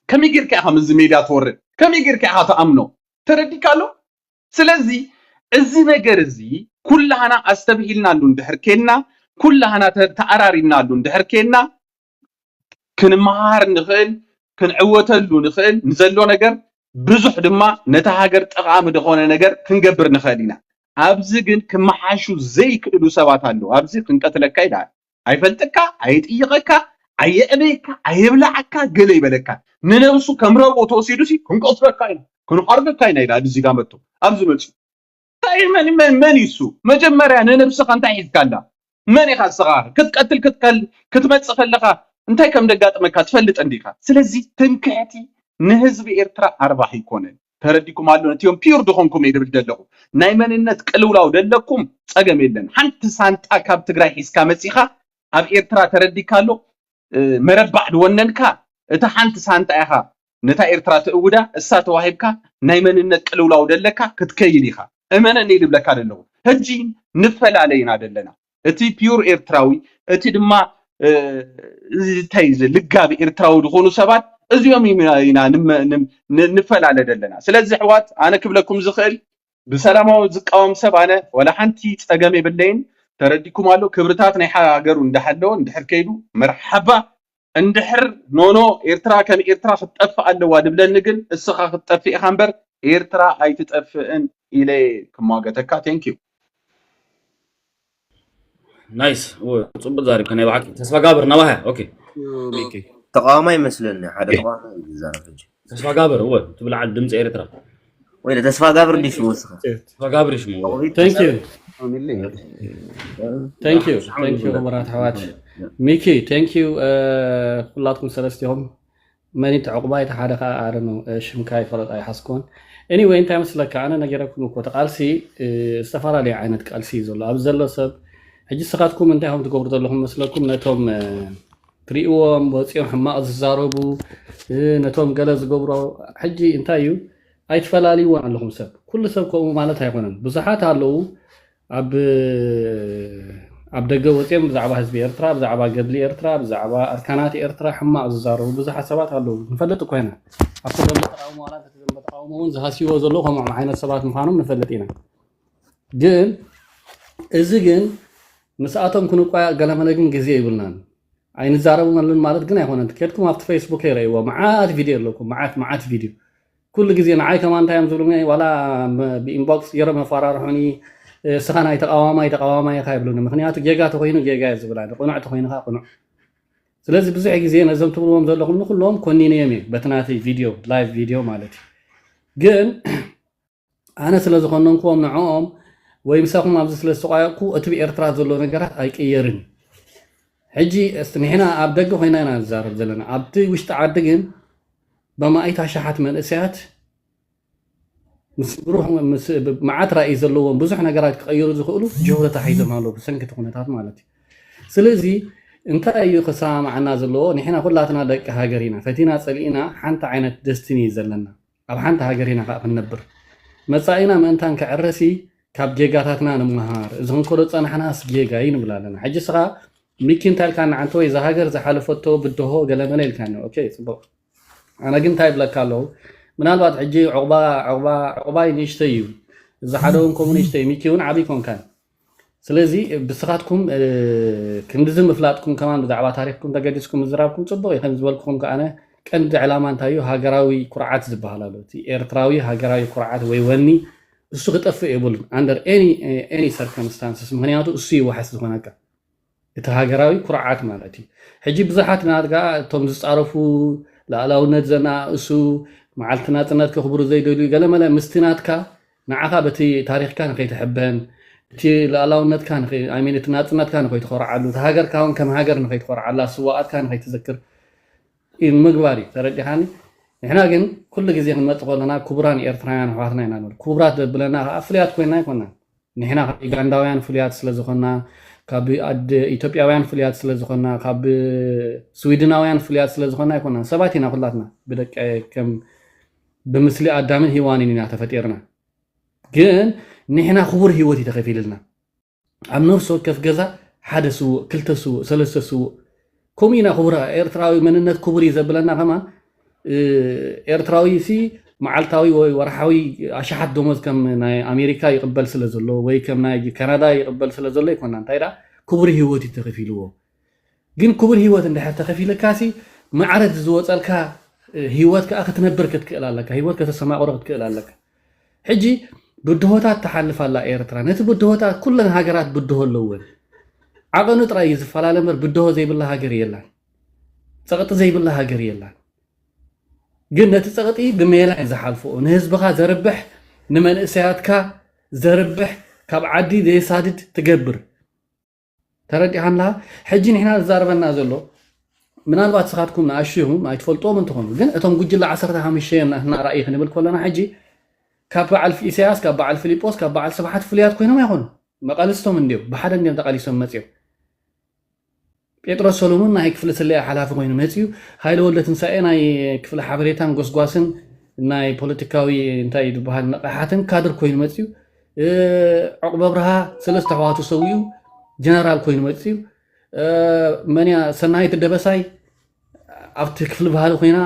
ከመይ ጌርካ ኢኻ ምስዚ ሜድያ ትወርድ? ከመይ ጌርካ ኢኻ ትኣምኖ? ተረዲካ ኣሎ? ስለዚ እዚ ነገር እዚ ኩላህና ኣስተብሂልናሉ እንድሕር ኬንና፣ ኩላህና ተ- ተኣራሪምናሉ እንድሕር ኬንና፣ ክንመሃር ንኽእል፣ ክንዕወተሉ ንኽእል፣ ንዘሎ ነገር ብዙሕ ድማ ነታ ሃገር ጠቓሚ ዝኾነ ነገር ክንገብር ንኽእል ኢና። ኣብዚ ግን ክመሓሹ ዘይክእሉ ሰባት ኣለዉ። ኣብዚ ክንቀትለካ ይደሃል። ኣይፈልጠካ፣ ኣይጥይቐካ፣ ኣየእበየካ፣ ኣየብላዓካ፣ ገለ ይበለካ። ንነብሱ ከም ረብኦ ተወሲዱ ሲ ክንቀትለካ ኢና፣ ክንሓርደካ ኢና ይደሃል። እዚ ጋመቶ ኣብዚ መፅኡ እንታይ መን መን መን ይሱ መጀመርያ ንነብስኻ እንታይ ሒዝካላ? መን ኢኻ ንስኻ ክትቀትል ክትቀል ክትመጽእ ከለኻ እንታይ ከም ደጋጥመካ ትፈልጥ እንዲኻ። ስለዚ ትምክሕቲ ንህዝቢ ኤርትራ ኣርባሕ ይኮነን። ተረዲኩም ኣሎ ነቲኦም ፒዩር ዝኾንኩም እየ ድብል ደለኹ። ናይ መንነት ቅልውላው ደለኩም ጸገም የለን። ሓንቲ ሳንጣ ካብ ትግራይ ሒዝካ መጺኻ ኣብ ኤርትራ ተረዲካ ኣሎ መረባዕ ድወነንካ እታ ሓንቲ ሳንጣ ኢኻ ነታ ኤርትራ ትእውዳ እሳ ተዋሂብካ ናይ መንነት ቅልውላው ደለካ ክትከይድ ኢኻ። እመነኒ ድብለካ ደለኹ። ሕጂ ንፈላለ ኢና ደለና። እቲ ፒዩር ኤርትራዊ እቲ ድማ እንታይ ልጋብ ኤርትራዊ ዝኾኑ ሰባት እዚኦም ኢና ንፈላለ ደለና። ስለዚ ኣሕዋት ኣነ ክብለኩም ዝኽእል ብሰላማዊ ዝቃወም ሰብ ኣነ ወላ ሓንቲ ጸገም የብለይን። ተረዲኩም ኣሎ ክብርታት ናይ ሃገሩ እንዳሃለወ እንድሕር ከይዱ መርሓባ እንድሕር ኖኖ ኤርትራ ከም ኤርትራ ክትጠፍእ ኣለዋ ድብለኒ ግን እስኻ ክትጠፍእ ኢኻ እምበር ኤርትራ ኣይትጠፍእን ኢለ ክሟገተካ። Thank you። ናይስ ጽቡቅ ዛሪብ ከናይ ባዓክ ተስፋ ጋብር ናባሃ ኦኬ ተቃዋማይ ይመስለኒ ሓደ ተቃዋማይ ይዛረብ ሕጂ ተስፋ ጋብር እወ ትብልዓል ድምፂ ኤርትራ ወይ ተስፋ ጋብር እንዲሽ ወስኻ ተስፋ ጋብር ይሽሙ Thank you thank you thank you ክቡራት ኣሕዋት ሚኪ thank you ኩላትኩም ሰለስቲኹም መን እቲ ዕቑባይ እቲ ሓደ ከዓ ኣረ ነው ሽምካ ይፈለጥ ኣይሓስኮን anyway እንታይ መስለካ ኣነ ነገረኩም እኮ ተቃልሲ ዝተፈላለዩ ዓይነት ቃልሲ እዩ ዘሎ ኣብዚ ዘሎ ሰብ ሕጂ ስኻትኩም እንታይ ከም ትገብሩ ዘለኹም መስለኩም ነቶም ትሪእዎም ወፂኦም ሕማቕ ዝዛረቡ ነቶም ገለ ዝገብሮ ሕጂ እንታይ እዩ ኣይትፈላልይዎን ኣለኹም ሰብ ኩሉ ሰብ ከምኡ ማለት ኣይኮነን ብዙሓት ኣለዉ ኣብ ኣብ ደገ ወፂኦም ብዛዕባ ህዝቢ ኤርትራ ብዛዕባ ገድሊ ኤርትራ ብዛዕባ ኣርካናት ኤርትራ ሕማቕ ዝዛረቡ ብዙሓት ሰባት ኣለዉ ንፈልጥ እኮ ኢና ኣብቲ ደንበ ተቃውሞ ዋላ እንተ ደንበ ተቃውሞ እውን ዝሃስይዎ ዘለዉ ከምኦም ዓይነት ሰባት ምዃኖም ንፈልጥ ኢና ግን እዚ ግን ምስኣቶም ክንቋየቕ ገለመለ ግን ግዜ ይብልናን ኣይንዛረብን ኣለና ማለት ግን ኣይኮነን። ከድኩም ኣብቲ ፌስቡክ ይረእይዎ መዓት ቪድዮ ኣለኩም መዓት መዓት ቪድዮ ኩሉ ግዜ ንዓይ ከማ እንታይ እዮም ዝብሉኒ ዋላ ብኢንቦክስ ገይሮም የፈራርሑኒ እስኻ ናይ ተቃዋማይ ተቃዋማይ ኢኻ ይብሉኒ ምክንያቱ ጌጋ ተኮይኑ ጌጋ እዩ ዝብላ ቅኑዕ ተኮይኑ ከዓ ቅኑዕ ስለዚ ብዙሕ ግዜ ነዞም ትብልዎም ዘለኹም ንኩሎም ኮኒነዮም እየ በቲ ናተይ ቪድዮ ላይቭ ቪድዮ ማለት እዩ ግን ኣነ ስለ ዝኾነንክዎም ንዕኦም ወይ ምሳኹም ኣብዚ ስለ ዝተቋየቕኩ እቲ ብኤርትራ ዘሎ ነገራት ኣይቅየርን ሕጂ እስቲ ንሕና ኣብ ደገ ኮይና ኢና ንዛረብ ዘለና ኣብቲ ውሽጢ ዓዲ ግን በማእት ኣሽሓት መንእሰያት ምስ ብሩህ ምስ መዓት ራእይ ዘለዎም ብዙሕ ነገራት ክቐይሩ ዝኽእሉ ጅሆ ተታሒዞም ኣለዉ ብሰንኪ እቲ ኩነታት ማለት እዩ ስለዚ እንታይ እዩ ክሰማማዓና ዘለዎ ንሕና ኩላትና ደቂ ሃገር ኢና ፈቲና ፀሊእና ሓንቲ ዓይነት ደስትኒ እዩ ዘለና ኣብ ሓንቲ ሃገር ኢና ከዓ ክንነብር መፃኢና ምእንታን ክዕረሲ ካብ ጌጋታትና ንምሃር እዚ ክንከዶ ፀናሕናስ ጌጋ እዩ ንብል ኣለና ሕጂ ስኻ ሚኪ እንታይ ኢልካ ንዓንተ ወይ እዛ ሃገር ዝሓለፈቶ ብድሆ ገለመለ ኢልካኒ ኦኬ ፅቡቅ ኣነ ግን እንታይ ይብለካ ኣለዉ ምናልባት ሕጂ ዕቁባይ ንእሽተይ እዩ እዚ ሓደ እውን ከምኡ ንእሽተይ ሚኪ እውን ዓብይ ኮንካን ስለዚ ብስኻትኩም ክንድዚ ምፍላጥኩም ከማን ብዛዕባ ታሪክኩም ተገዲስኩም ምዝራብኩም ፅቡቅ እዩ ከም ዝበልኩኹም ከኣነ ቀንዲ ዕላማ እንታይ እዩ ሃገራዊ ኩርዓት ዝበሃል ኣሎ እቲ ኤርትራዊ ሃገራዊ ኩርዓት ወይ ወኒ እሱ ክጠፍእ የብሉን under any circumstances ምክንያቱ እሱ ይወሓስ ዝኾነካ እቲ ሃገራዊ ኩርዓት ማለት እዩ ሕጂ ብዙሓት ናትጋ እቶም ዝፃረፉ ላእላውነት ዘናእሱ መዓልቲ ናፅነት ከኽብሩ ዘይደልዩ ገለመለ ምስቲ ናትካ ንዓኻ በቲ ታሪኽካ ንኸይትሕበን እቲ ሉኣላውነትካ ንኸይ- I mean፣ እቲ ናፅነትካ ንኸይትኾርዓሉ፣ እቲ ሃገርካ እውን ከም ሃገር ንኸይትኾርዓላ፣ ስዋኣትካ ንኸይትዘክር ምግባር እዩ። ተረዲኻኒ? ንሕና ግን ኩሉ ግዜ ክንመፅእ ከለና ክቡራን ኤርትራውያን ኣሕዋትና ኢና ንብል። ክቡራት ዘብለና ከዓ ፍሉያት ኮይና ኣይኮናን። ንሕና ካብ ዩጋንዳውያን ፍሉያት ስለ ዝኾና፣ ካብ ኣድ- ኢትዮጵያውያን ፍሉያት ስለ ዝኾና፣ ካብ ስዊድናውያን ፍሉያት ስለ ዝኾና ኣይኮናን። ሰባት ኢና ኩላትና፣ ብደቂ ከም ብምስሊ ኣዳምን ሂዋንን ኢና ተፈጢርና። ግን ንሕና ክቡር ህይወት እዩ ተኸፊልልና። ኣብ ነፍሲ ወከፍ ገዛ ሓደ ስውእ፣ ክልተ ስውእ፣ ሰለስተ ስውእ። ከምኡ ኢና ክቡር፣ ኤርትራዊ መንነት ክቡር እዩ ዘብለና። ከማን ኤርትራዊ ሲ መዓልታዊ ወይ ወርሓዊ ኣሽሓት ደሞዝ ከም ናይ ኣሜሪካ ይቕበል ስለ ዘሎ ወይ ከም ናይ ካናዳ ይቕበል ስለ ዘሎ ይኮና። እንታይ ዳ ክቡር ህይወት እዩ ተኸፊልዎ። ግን ክቡር ህይወት እንድሕር ተኸፊልካ ሲ ማዕረ ዝወፀልካ ህይወት ከዓ ክትነብር ክትክእል ኣለካ። ህይወት ከተስተማቕሮ ክትክእል ኣለካ። ሕጂ ብድሆታት ትሓልፍ ኣላ ኤርትራ። ነቲ ብድሆታት ኩለን ሃገራት ብድሆ ኣለወን። ዓቐኑ ጥራይ እዩ ዝፈላለ እምበር ብድሆ ዘይብላ ሃገር የላን። ጸቕጢ ዘይብላ ሃገር የላን። ግን ነቲ ጸቕጢ ብሜላ እዩ ዝሓልፍኦ። ንህዝብኻ ዘርብሕ፣ ንመንእሰያትካ ዘርብሕ፣ ካብ ዓዲ ዘየሳድድ ትገብር። ተረዲኻንላ? ሕጂ ንሕና ዝዛረበና ዘሎ ምናልባት ስኻትኩም ንኣሽቱ ኢኹም ኣይትፈልጥዎም እንትኾኑ፣ ግን እቶም ጉጅለ ዓሰርተ ሓሙሽተ እዮም ናትና ራእይ ክንብል ከለና ሕጂ ካብ በዓል ኢሳያስ፣ ካብ በዓል ፊሊጶስ፣ ካብ በዓል ስብሓት ፍሉያት ኮይኖም ኣይኾኑ። መቃልስቶም እንዲዮም፣ ብሓደ እንዲዮም ተቃሊሶም መፅዮም። ጴጥሮስ ሰሎሙን ናይ ክፍሊ ስለያ ሓላፊ ኮይኑ መፅዩ፣ ሃይለ ወልደ ትንሳኤ ናይ ክፍሊ ሓበሬታን ጎስጓስን ናይ ፖለቲካዊ እንታይ ዝበሃል ንቕሓትን ካድር ኮይኑ መፅዩ። እ፣ ዕቁብ ኣብርሃ ሰለስተ ኣሕዋቱ ሰዊኡ ጀነራል ኮይኑ መፅዩ። እ፣ መንያ ሰናይት ደበሳይ ኣብቲ ክፍሊ ባህሊ ኮይና፣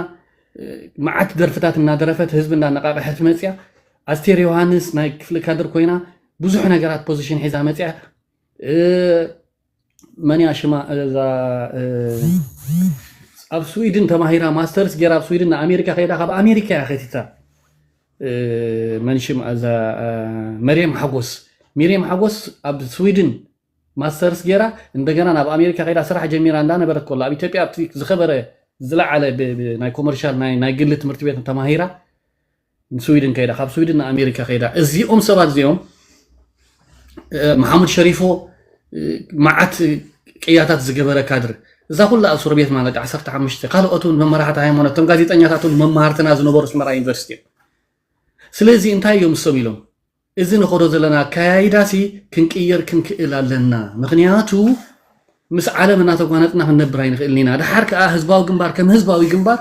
እ፣ መዓት ደርፍታት እናደረፈት ህዝቢ እናነቃቀሐት መፅያ። ኣስቴር ዮሃንስ ናይ ክፍሊ ካድር ኮይና ብዙሕ ነገራት ፖዚሽን ሒዛ መፅያ። እ፣ መን እያ ሽማ እዛ፣ እ፣ ኣብ ስዊድን ተማሂራ ማስተርስ ገይራ ኣብ ስዊድን ንኣሜሪካ ከይዳ ካብ ኣሜሪካ እያ ከቲታ። እ፣ መን ሽማ እዛ፣ እ፣ መርየም ሓጎስ። መርየም ሓጎስ ኣብ ስዊድን ማስተርስ ገይራ እንደገና ናብ ኣሜሪካ ከይዳ ስራሕ ጀሚራ እንዳነበረት ከሎ ኣብ ኢትዮጵያ ኣብቲ ዝኸበረ ዝለዓለ ብ- ብ- ናይ ኮመርሻል ናይ ናይ ግሊ ትምህርቲ ቤት ተማሂራ ንስዊድን ከይዳ፣ ካብ ስዊድን ንኣሜሪካ ከይዳ። እዚኦም ሰባት እዚኦም፣ እ፣ መሓሙድ ሸሪፎ፣ እ፣ መዓት ቅያታት ዝገበረ ካድር፣ እዛ ኩላ ኣብ እስር ቤት ማለት ዓሰርተ ሓሙሽተ ካልኦት እውን መመራሕቲ ሃይማኖት፣ እቶም ጋዜጠኛታት እውን መማህርትና ዝነበሩ ኣስመራ ዩኒቨርሲቲ እዮም። ስለዚ እንታይ እዮም እሶም ኢሎም? እዚ ንኸዶ ዘለና ኣካያይዳሲ ክንቅየር ክንክእል ኣለና። ምክንያቱ ምስ ዓለም እናተጓነጥና ክንነብር ኣይንኽእልን ኢና። ድሓር ከዓ ህዝባዊ ግንባር ከም ህዝባዊ ግንባር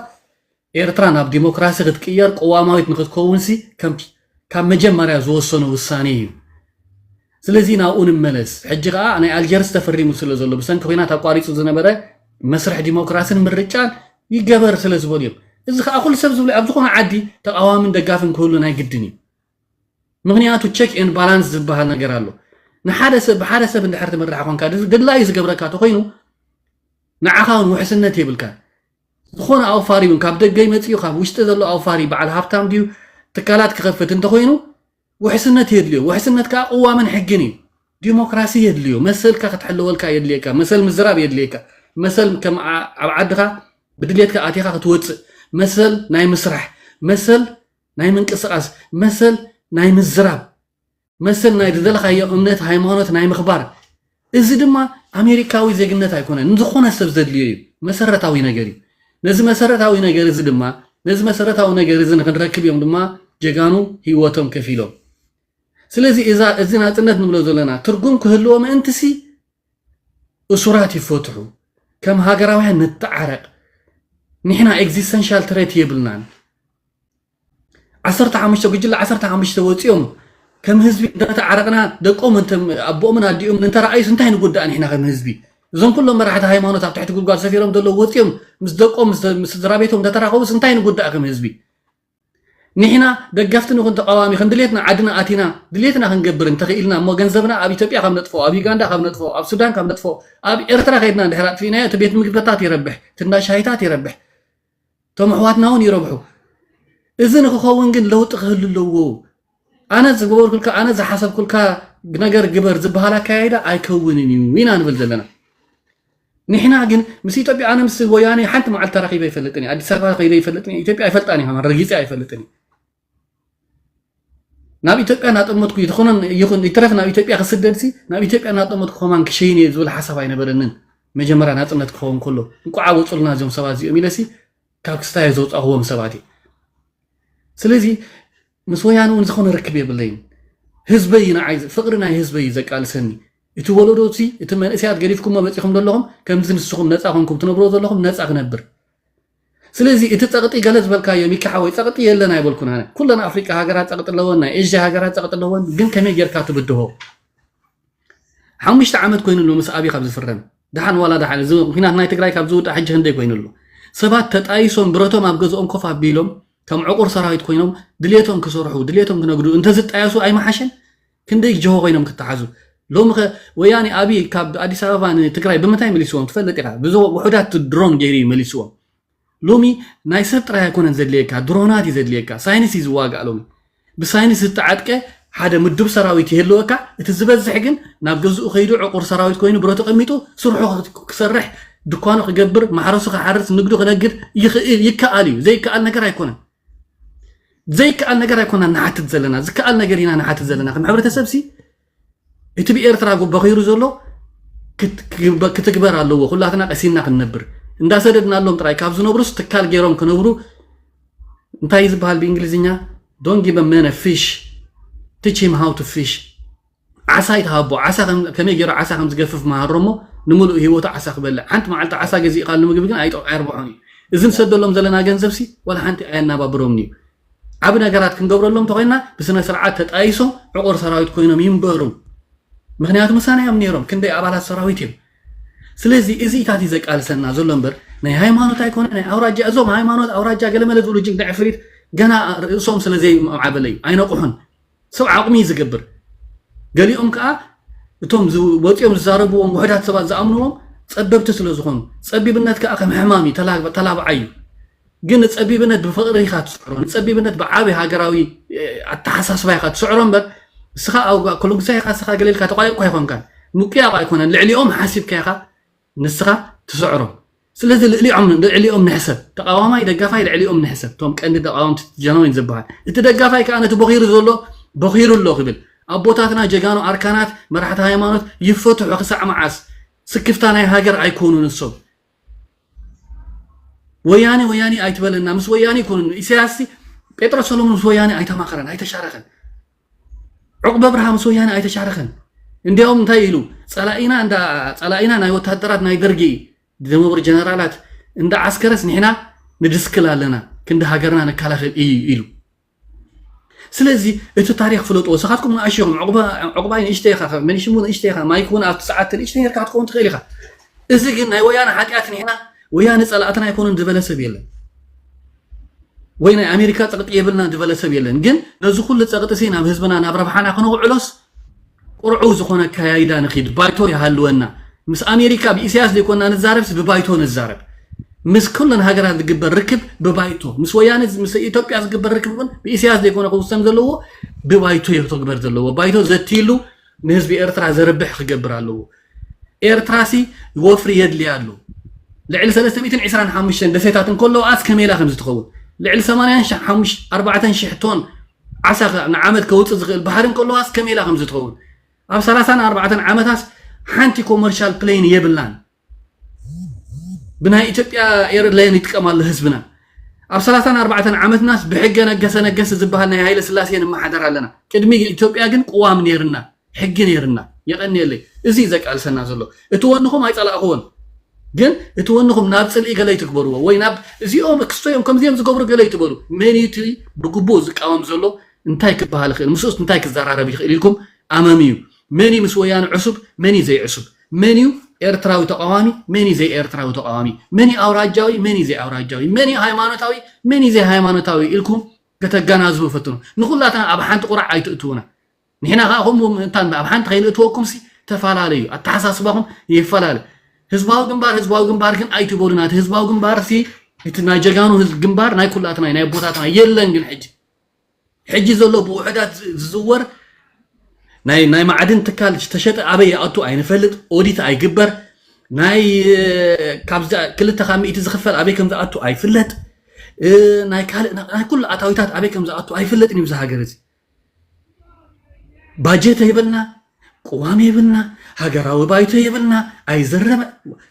ኤርትራ ናብ ዲሞክራሲ ክትቅየር ቅዋማዊት ንክትከውንሲ ከም ካብ መጀመርያ ዝወሰኖ ውሳኔ እዩ። ስለዚ ናብኡ ንመለስ። ሕጂ ከዓ ናይ ኣልጀርስ ተፈሪሙ ስለ ዘሎ ብሰንኪ ኮይናት ኣቋሪፁ ዝነበረ መስርሕ ዲሞክራስን ምርጫን ይገበር ስለ ዝበሉ እዮም። እዚ ከዓ ኩሉ ሰብ ዝብሎ ኣብ ዝኾነ ዓዲ ተቃዋምን ደጋፍን ክህሉ ናይ ግድን እዩ። ምክንያቱ ቸክ ኤንድ ባላንስ ዝበሃል ነገር ኣሎ። ንሓደ ሰብ ብሓደ ሰብ እንድሕር ትምራሕ ኮንካ ድላዩ ዝገብረካ ተኮይኑ ንዓኻ እውን ውሕስነት የብልካ። ዝኾነ ኣውፋሪ እውን ካብ ደገ ይመፅእ እዩ ካብ ውሽጢ ዘሎ ኣውፋሪ በዓል ሃብታም ድዩ ትካላት ክኸፍት እንተኮይኑ ውሕስነት የድልዮ። ውሕስነት ከዓ ቅዋምን ሕግን እዩ። ዲሞክራሲ የድልዮ። መሰልካ ክትሕለወልካ የድልየካ። መሰል ምዝራብ የድልየካ። መሰል ከም ዓ- ኣብ ዓድኻ ብድሌትካ ኣቲኻ ክትወፅእ፣ መሰል ናይ ምስራሕ፣ መሰል ናይ ምንቅስቃስ፣ መሰል ናይ ምዝራብ፣ መሰል ናይ ዝደለኻዮ እምነት ሃይማኖት ናይ ምኽባር። እዚ ድማ ኣሜሪካዊ ዜግነት ኣይኮነን፣ ንዝኾነ ሰብ ዘድልዮ እዩ። መሰረታዊ ነገር እዩ። ነዚ መሰረታዊ ነገር እዚ ድማ ነዚ መሰረታዊ ነገር እዚ ንክንረክብ እዮም ድማ ጀጋኑ ህይወቶም ከፊሎም። ስለዚ እዛ እዚ ናፅነት ንብሎ ዘለና ትርጉም ክህልዎ ምእንትሲ እሱራት ይፈትሑ፣ ከም ሃገራውያን ንተዓረቅ። ንሕና ኤግዚስተንሻል ትሬት የብልናን። ዓሰርተ ሓሙሽተ ጉጅለ ዓሰርተ ሓሙሽተ ወፂኦም ከም ህዝቢ እንተተዓረቅና ደቆም እንተ ኣቦኦምን ኣዲኦምን እንተረኣዩስ እንታይ ንጉዳእ ንሕና ከም ህዝቢ? እዞም ኩሎም መራሕቲ ሃይማኖት ኣብ ትሕቲ ጉድጓድ ሰፊሮም ዘለዉ ወፂኦም ምስ ደቆም ምስ ምስ ስድራ ቤቶም እንተተራኸቡስ እንታይ ንጉዳእ ከም ህዝቢ? ንሕና ደገፍቲ ንኹን ተቃዋሚ ከም ድሌትና ዓድና ኣቲና ድሌትና ክንገብር እንተኽኢልና እሞ ገንዘብና ኣብ ኢትዮጵያ ካብ ነጥፎ ኣብ ዩጋንዳ ካብ ነጥፎ ኣብ ሱዳን ካብ ነጥፎ ኣብ ኤርትራ ከይድና እንድሕር ኣጥፊእናዮ እቲ ቤት ምግብታት ይረብሕ ትንዳ ሻሂታት ይረብሕ እቶም ኣሕዋትና እውን ይረብሑ እዚ ንክኸውን ግን ለውጢ ክህሉ ኣለዎ ኣነ ዝገበርኩልካ ኣነ ዝሓሰብኩልካ ነገር ግበር ዝበሃል ኣካያይዳ ኣይከውንን እዩ ኢና ንብል ዘለና ንሕና ግን ምስ ኢትዮጵያ ኣነ ምስ ወያኔ ሓንቲ መዓልቲ ተራኺበ ኣይፈልጥን እየ ኣዲስ ኣበባ ከይደ ኣይፈልጥን እየ ኢትዮጵያ ኣይፈልጣን እየ ከማን ረጊፀ ኣይፈልጥን እየ ናብ ኢትዮጵያ እናጠመትኩ ይትኾነን ይኹን ይትረፍ ናብ ኢትዮጵያ ክስደድሲ ናብ ኢትዮጵያ እናጠመትኩ ከማን ክሸይን እየ ዝብል ሓሳብ ኣይነበረንን። መጀመርያ ናፅነት ክኸውን ከሎ እንቋዕ ኣወፁልና እዚኦም ሰባት እዚኦም ኢለሲ ካብ ክስታይ ዘውፃእኽዎም ሰባት እየ። ስለዚ ምስ ወያነ እውን ዝኾነ ርክብ የብለይን። ህዝበይ ንዓይ ፍቕሪ ናይ ህዝበይ እዩ ዘቃልሰኒ። እቲ ወለዶ እቲ እቲ መንእሰያት ገዲፍኩሞ መፂኹም ዘለኹም ከምዚ ንስኹም ነፃ ኮንኩም ትነብሮ ዘለኹም ነፃ ክነብር። ስለዚ እቲ ፀቕጢ ገለ ዝበልካዮ ሚካ ሓወይ ፀቕጢ የለን ኣይበልኩን ኣነ። ኩለን ኣፍሪቃ ሃገራት ፀቕጢ ኣለወን፣ ናይ ኤዥያ ሃገራት ፀቕጢ ኣለወን። ግን ከመይ ጌርካ ትብድሆ? ሓሙሽተ ዓመት ኮይኑ ኣሎ ምስ ኣብይ ካብ ዝፍረም ደሓን ዋላ ደሓን እዚ ኩናት ናይ ትግራይ ካብ ዝውዳእ ሕጂ ክንደይ ኮይኑ ኣሎ? ሰባት ተጣይሶም ብረቶም ኣብ ገዝኦም ኮፍ ኣቢሎም ከም ዕቁር ሰራዊት ኮይኖም ድሌቶም ክሰርሑ ድሌቶም ክነግዱ እንተዝጣየሱ ኣይመሓሸን? ክንደይ ጅሆ ኮይኖም ክተሓዙ። ሎሚ ኸ ወያኔ ኣብይ ካብ ኣዲስ ኣበባ ንትግራይ ብምንታይ መሊስዎም ትፈልጥ ኢኻ? ብዞ ውሑዳት ድሮን ገይሩ እዩ መሊስዎም። ሎሚ ናይ ሰብ ጥራይ ኣይኮነን ዘድልየካ፣ ድሮናት እዩ ዘድልየካ። ሳይንስ እዩ ዝዋጋእ ሎሚ። ብሳይንስ ዝተዓጥቀ ሓደ ምዱብ ሰራዊት ይህልወካ። እቲ ዝበዝሕ ግን ናብ ገዝኡ ከይዱ ዕቁር ሰራዊት ኮይኑ ብረቱ ቀሚጡ ስርሑ ክሰርሕ ድኳኑ ክገብር ማሕረሱ ክሓርስ ንግዱ ክነግድ ይኽእል ይከኣል እዩ። ዘይከኣል ነገር ኣይኮነን። ዘይከኣል ነገር ኣይኮና ንሓትት ዘለና ዝከኣል ነገር ኢና ንሓትት ዘለና ከም ሕብረተሰብ ሲ እቲ ብኤርትራ በኺሩ ዘሎ ክትግበር ኣለዎ። ኩላትና ቀሲና ክንነብር እንዳሰደድናሎም ጥራይ ካብ ዝነብሩስ ትካል ገይሮም ክነብሩ እንታይ ዝበሃል ብእንግሊዝኛ don't give a man a fish teach him how to fish ዓሳ ይትሃቦ ዓሳ ከመይ ገይሩ ዓሳ ከም ዝገፍፍ መሃሮ እሞ ንምሉእ ህይወቱ ዓሳ ክበልዕ ሓንቲ መዓልቲ ዓሳ ገዚእካሉ ምግቢ ግን ኣይጠቕ ኣየርብሖን እዩ። እዚ ንሰደሎም ዘለና ገንዘብ ሲ ዋላ ሓንቲ ኣየናባብሮምን እዩ። ዓብ ነገራት ክንገብረሎም ተኾይና ብስነ ስርዓት ተጣይሶም ዕቑር ሰራዊት ኮይኖም ይንበሩ። ምኽንያቱ ምሳና እዮም ነይሮም ክንደይ ኣባላት ሰራዊት እዮም። ስለዚ እዚ ኢታት እዩ ዘቃልሰና ዘሎ እምበር ናይ ሃይማኖት ኣይኮነ ናይ ኣውራጃ እዞም ሃይማኖት ኣውራጃ ገለመለ ዝብሉ ጅግና ዕፍሪት ገና ርእሶም ስለ ዘይዓበለ እዩ ኣይነቑሑን። ሰብ ዓቕሚ እዩ ዝገብር። ገሊኦም ከዓ እቶም ወፂኦም ዝዛረብዎም ውሕዳት ሰባት ዝኣምንዎም ፀበብቲ ስለ ዝኾኑ ፀቢብነት ከዓ ከም ሕማም እዩ ተላብዓ እዩ። ግን ንፀቢብነት ብፍቕሪ ኢኻ ትስዕሮ ንፀቢብነት ብዓብይ ሃገራዊ ኣተሓሳስባ ኢኻ ትስዕሮ እምበር እስኻ ኣውጋ ኮሎግሳ ኢኻ እስኻ ገሌልካ ተቋየቕ እኳ ኣይኮንካን ምቅያቕ ኣይኮነን ልዕሊኦም ሓሲብካ ኢኻ ንስኻ ትስዕሮ። ስለዚ ልዕሊኦም ልዕሊኦም ንሕሰብ ተቃዋማይ ደጋፋይ ልዕሊኦም ንሕሰብ እቶም ቀንዲ ተቃወምቲ ጀነወይን ዝበሃል እቲ ደጋፋይ ከዓ ነቲ ቦኺሩ ዘሎ ቦኺሩ ኣሎ ክብል ኣቦታትና ጀጋኑ ኣርካናት መራሕቲ ሃይማኖት ይፈትሑ ክሳዕ መዓስ ስክፍታ ናይ ሃገር ኣይኮኑ ንሶም ወያኔ ወያኔ ኣይትበለና ምስ ወያኔ ይኮኑ ኢሳያስ ጴጥሮስ ሰሎሞን ምስ ወያኔ ኣይተማኸረን ኣይተሻረኸን ዑቅበ ኣብርሃ ምስ ወያነ ኣይተሻረኸን እንዲያውም እንታይ ኢሉ ፀላኢና እንዳ ፀላኢና ናይ ወታደራት ናይ ደርጊ ዝነበሩ ጀነራላት እንዳ ዓስከረስ ንሕና ንድስክል ኣለና ክንዲ ሃገርና ንከላኸል እዩ ኢሉ ስለዚ እቲ ታሪክ ፍለጥዎ ስኻትኩም ንኣሽኹም ዕቁባይ ንእሽተ ኢኻ መኒሽሙ ንእሽተ ኢኻ ማይክ እውን ኣብቲ ሰዓት ንእሽተ ነርካ ክትከውን ትኽእል ኢኻ እዚ ግን ናይ ወያነ ሓጢኣት ንሕና ወያነ ፀላእትና ኣይኮኑን ዝበለ ሰብ የለን ወይ ናይ ኣሜሪካ ፀቕጢ የብልና ዝበለ ሰብ የለን ግን ነዚ ኩሉ ፀቕጢ ሲ ናብ ህዝብና ናብ ረብሓና ክነውዕሎስ ቁርዑ ዝኾነ ኣካያይዳ ንኺድ ባይቶ ይሃልወና ምስ ኣሜሪካ ብኢሳያስ ዘይኮና ንዛረብስ ብባይቶ ንዛረብ ምስ ኩለን ሃገራት ዝግበር ርክብ ብባይቶ ምስ ወያነ ምስ ኢትዮጵያ ዝግበር ርክብ እውን ብኢሳያስ ዘይኮነ ክውሰን ዘለዎ ብባይቶ ይተግበር ዘለዎ ባይቶ ዘትይሉ ንህዝቢ ኤርትራ ዘርብሕ ክገብር ኣለዎ ኤርትራሲ ወፍሪ የድልያ ኣሎ ልዕሊ ሰለስተ ሚእትን ዕስራን ሓሙሽተን ደሴታት እንከለዋስ ከመይ ኢላ ከምዚ ትኸውን ልዕሊ ሰማንያን ኣርባዕተን ሺሕ ቶን ዓሳ ንዓመት ከውፅእ ዝኽእል ባሕሪ እንከለዋስ ከመይ ኢላ ከምዚ ትኸውን ኣብ ሰላሳን ኣርባዕተን ዓመታስ ሓንቲ ኮመርሻል ፕሌን የብላን ብናይ ኢትዮጵያ ኤርላይን ይጥቀም ኣሎ ህዝብና ኣብ ሰላሳን ኣርባዕተን ዓመትናስ ብሕገ ነገሰ ነገስ ዝበሃል ናይ ሃይለ ስላሴ ንመሓደር ኣለና ቅድሚ ኢትዮጵያ ግን ቅዋም ነይርና ሕጊ ነይርና የቐንየለይ እዚ እዩ ዘቃልሰና ዘሎ እቲ ወንኹም ኣይፀላእኽዎን ግን እቲ ወንኹም ናብ ፅልኢ ገለ ይትግበርዎ ወይ ናብ እዚኦም ክስቶ እዮም ከምዚኦም ዝገብሩ ገለ ይትበሉ መን እዩ እቲ ብግቡእ ዝቃወም ዘሎ እንታይ ክበሃል ይኽእል ምስኡስ እንታይ ክዘራረብ ይኽእል ኢልኩም ኣመም እዩ መን እዩ ምስ ወያነ ዕሱብ መን እዩ ዘይዕሱብ መን እዩ ኤርትራዊ ተቃዋሚ መን እዩ ዘይኤርትራዊ ተቃዋሚ መን እዩ ኣውራጃዊ መን እዩ ዘይኣውራጃዊ መን እዩ ሃይማኖታዊ መን እዩ ዘይሃይማኖታዊ ኢልኩም ከተጋናዝቡ ፈትኑ ንኩላትና ኣብ ሓንቲ ቁራዕ ኣይትእትውና ንሕና ከዓ ከምኡ ምእንታን ኣብ ሓንቲ ከይንእትወኩም ሲ ተፈላለዩ ኣተሓሳስባኹም ይፈላለ ህዝባዊ ግንባር ህዝባዊ ግንባር ግን ኣይትበሉና እቲ ህዝባዊ ግንባር ሲ እቲ ናይ ጀጋኑ ህዝቢ ግንባር ናይ ኩላትና ናይ ኣቦታትና የለን ግን ሕጂ ሕጂ ዘሎ ብውሕዳት ዝዝወር ናይ ናይ ማዕድን ትካል ዝተሸጠ ኣበይ ይኣቱ ኣይንፈልጥ ኦዲት ኣይግበር ናይ ካብዚ ክልተ ካብ ሚእቲ ዝኽፈል ኣበይ ከም ዝኣቱ ኣይፍለጥ ናይ ካልእ ናይ ኩሉ ኣታዊታት ኣበይ ከም ዝኣቱ ኣይፍለጥን እዩ ብዚ ሃገር እዚ ባጀት የብልና፣ ቅዋም የብልና፣ ሃገራዊ ባይቶ የብልና፣ ኣይዝረበ።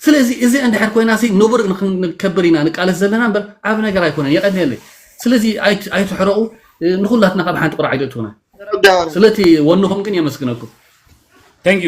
ስለዚ እዚ እንድሕር ኮይና ሲ ንቡር ንክንከብር ኢና ንቃለስ ዘለና እምበር ዓብ ነገር ኣይኮነን። የቐንየለይ። ስለዚ ኣይት- ኣይትሕረቑ። ንኹላትና ካብ ሓንቲ ቁራዕ ኣይተእትውና። ስለቲ ወንኹም ግን የመስግነኩም። Thank you።